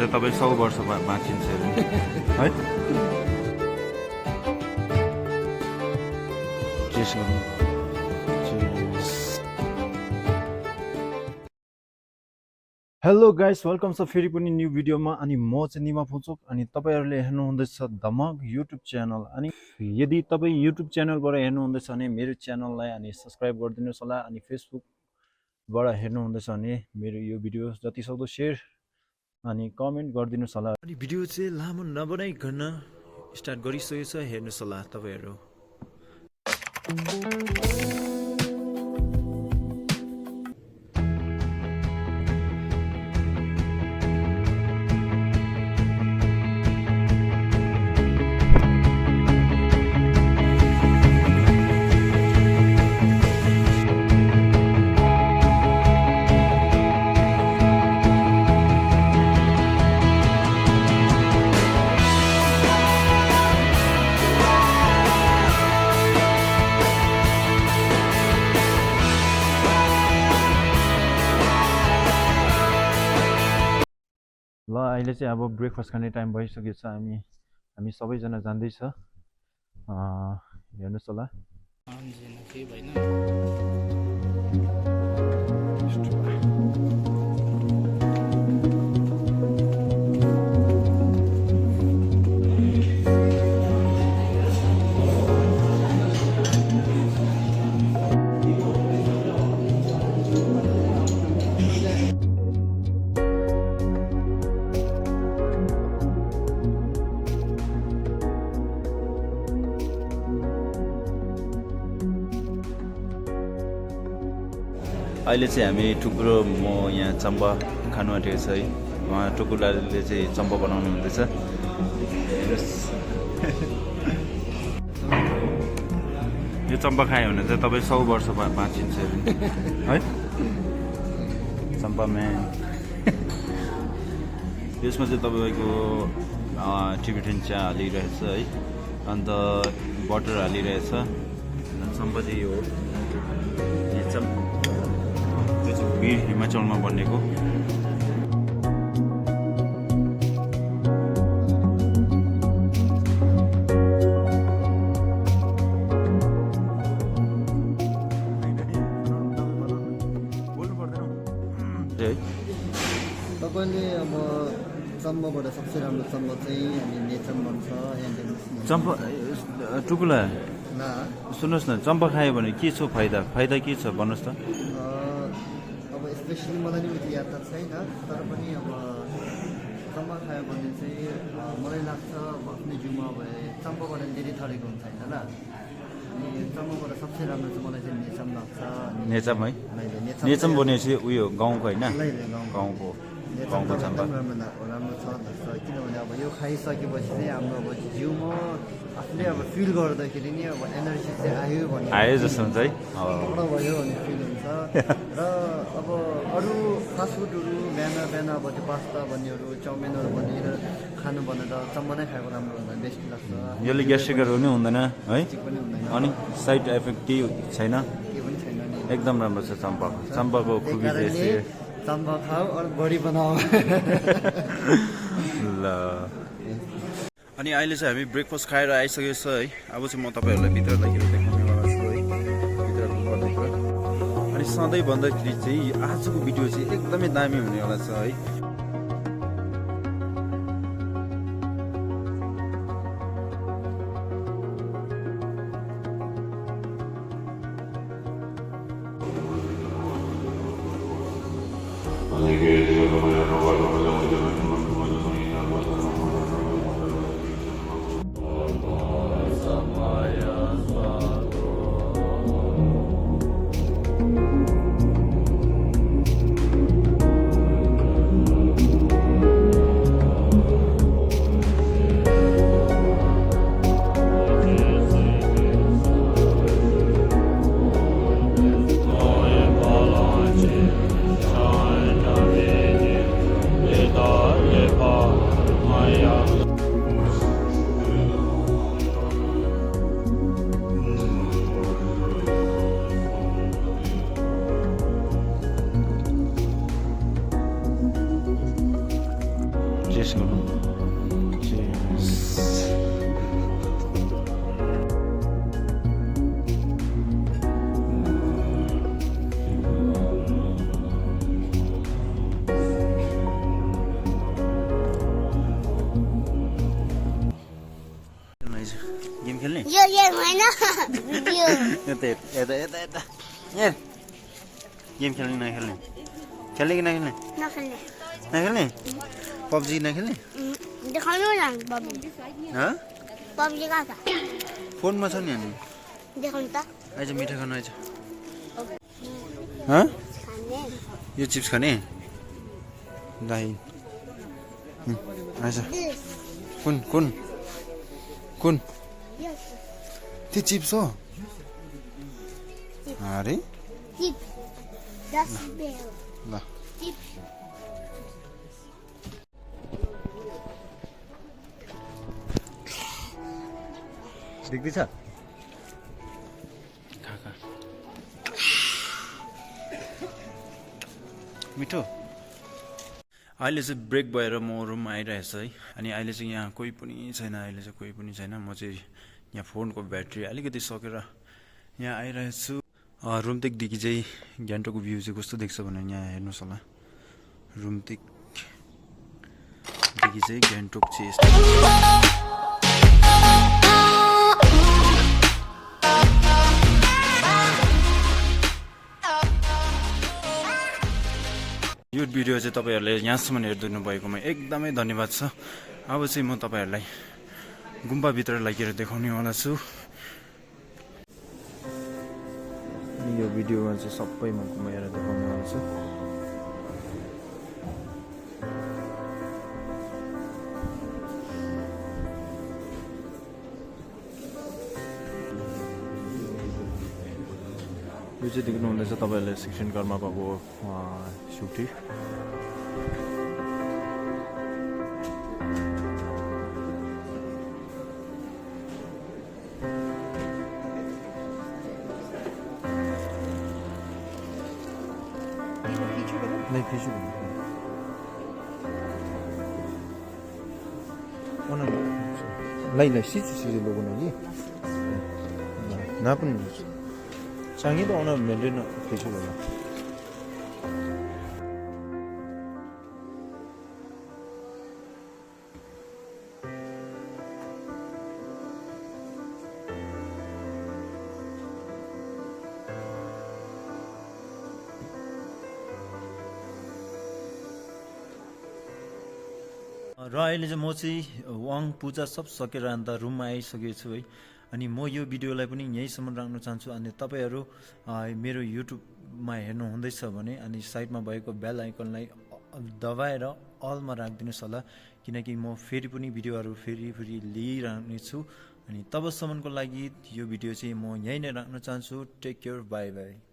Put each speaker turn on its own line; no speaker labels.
भने चाहिँ तपाईँ 100 वर्ष बाँचिन्छ है। चेस गर्नु। हेलो गाइस, वेलकम छ फेरि पनि न्यू भिडियोमा। अनि म चाहिँ निमा फुचोक अनि तपाईहरुले हेर्नु हुँदैछ धमक युट्युब च्यानल। अनि यदि तपाई युट्युब च्यानलबाट हेर्नु हुँदैछ भने मेरो च्यानललाई अनि सब्स्क्राइब गरिदिनुस् होला। अनि फेसबुकबाट हेर्नु हुँदैछ भने मेरो यो भिडियो जति सक्दो शेयर अनि कमेन्ट गरिदिनुस् होला। अनि भिडियो चाहिँ लामो नबनाइकन स्टार्ट गरिसकेको छ, हेर्नुस् होला तपाईहरु। ल अहिले चाहिँ अब ब्रेकफास्ट खाने टाइम भइसकेको छ। हामी सबैजना जान्दैछ, हेर्नुस् होला। अहिले चाहिँ हामी टुक्रो म यहाँ चम्पा खानु आँटेको छ है। उहाँ टुकुलाले चाहिँ चम्पा बनाउनु हुँदैछ। यो चम्पा खायो भने चाहिँ तपाईँ 100 वर्ष बाँचिन्छ है। चम्पा म्यान। यसमा चाहिँ तपाईँको टिबेटन चिया हालिरहेछ है, अन्त बटर हालिरहेछ। चम्पा चाहिँ यो वीर हिमाचलमा बनेको।
तपाईले अब चम्पाबाट सबसे राम्रो चम्पा चाहिँ हामी नेचम भन्छ।
चम्पा टुकुला सुन्नुहोस् न, चम्पा खायो भने के छ फाइदा के छ भन्नुहोस् त।
स्पेसली मलाई नि उति याद त छैन, तर पनि अब चम्पा खायो भने चाहिँ मलाई लाग्छ आफ्नै जिउमा अब चम्पाबाट धेरै थरीको हुन्छ होइन ल। अनि चम्पाबाट सबसे राम्रो चाहिँ मलाई चाहिँ नेचम लाग्छ।
नेचम है, नेचम भनेपछि उयो गाउँको होइन, गाउँको चम्पा
राम्रो छ। किनभने अब यो खाइसकेपछि चाहिँ हाम्रो अब जिउमा आफूले अब फिल गर्दाखेरि नि अब एनर्जी चाहिँ आयो
जस्तो हुन्छ है,
भयो भने फिल हुन्छ। र अब अरू फास्टफुडहरू बिहान अब त्यो पास्ता भन्नेहरू चाउमिनहरू भनेर खानु भने त चम्पा नै खाएको राम्रो हुन्छ, बेस्ट लाग्छ।
यसले ग्यास्ट्रिकहरू पनि हुँदैन है, अनि साइड इफेक्ट केही छैन, एकदम राम्रो छ चम्पाको खुबी चाहिँ।
चम्पा खाऊ अरू बडी बनाऊ।
ल अनि अहिले चाहिँ हामी ब्रेकफास्ट खाएर आइसकेको छ है। अब चाहिँ म तपाईँहरूलाई भित्र लगेर देखाउनेवाला छु है, भित्र। अनि सधैँ भन्दाखेरि चाहिँ आजको भिडियो चाहिँ एकदमै दामी हुनेवाला छ है। टेस्ट गर्नु गेम खेल्ने
यो होइन भिडियो
यता यता यता यता ए गेम खेल्ने नखेल्ने खेल्ने कि नखेल्ने
नखेल्ने
नखेल्ने पब्जी नखेल्ने
देखाउनु न पब्जी पब्जी कहाँ छ
फोनमा छ नि अनि
देखाउनु त
आइज मिठा खानु आइज
खाने
यो चिप्स खाने दाइ आइज कुन कुन कुन
यो
त्यो चिप्स हो अरे
चिप 10 रुपियाँ हो
ल
चिप
देख्दैछ खा खा मिठो अहिले चाहिँ ब्रेक भएर म रुममा आइरहेछ है अनि अहिले चाहिँ यहाँ कोही पनि छैन म चाहिँ यहाँ फोनको ब्याट्री अलिकति सकेर यहाँ आइरहेछु रुमटेकदेखि चाहिँ गान्तोकको भ्यू चाहिँ कस्तो देख्छ भने यहाँ हेर्नुहोस् होला रुमटेकदेखि चाहिँ गान्तोक चाहिँ यस्तो यो भिडियो चाहिँ तपाईँहरूले यहाँसम्म हेरिदिनु भएकोमा एकदमै धन्यवाद छ अब चाहिँ म तपाईँहरूलाई गुम्बाभित्र लगेर देखाउनेवाला छु अनि यो भिडियोमा चाहिँ सबै म घुमाएर देखाउनेवाला छु यो चाहिँ देख्नु हुँदैछ तपाईँहरूले सेक्सन घरमा भएको सुटी नहीं खींचो लाई लाई सिचु लोगों ने ये ना पनि सँगै त आउन मिल्दैन खिचो होला र अहिले चाहिँ म चाहिँ वाङ पूजा सब सकेर अन्त रुममा आइसकेको छु है अनि म यो भिडियोलाई पनि यहीँसम्म राख्न चाहन्छु अनि तपाईँहरू मेरो युट्युबमा हेर्नु हुँदैछ भने अनि साइडमा भएको बेल आइकनलाई दबाएर अलमा राखिदिनुहोस् होला किनकि म फेरि पनि भिडियोहरू फेरि लिइरहनेछु अनि तबसम्मको लागि यो भिडियो चाहिँ म यहीँ नै राख्न चाहन्छु टेक केयर बाई बाई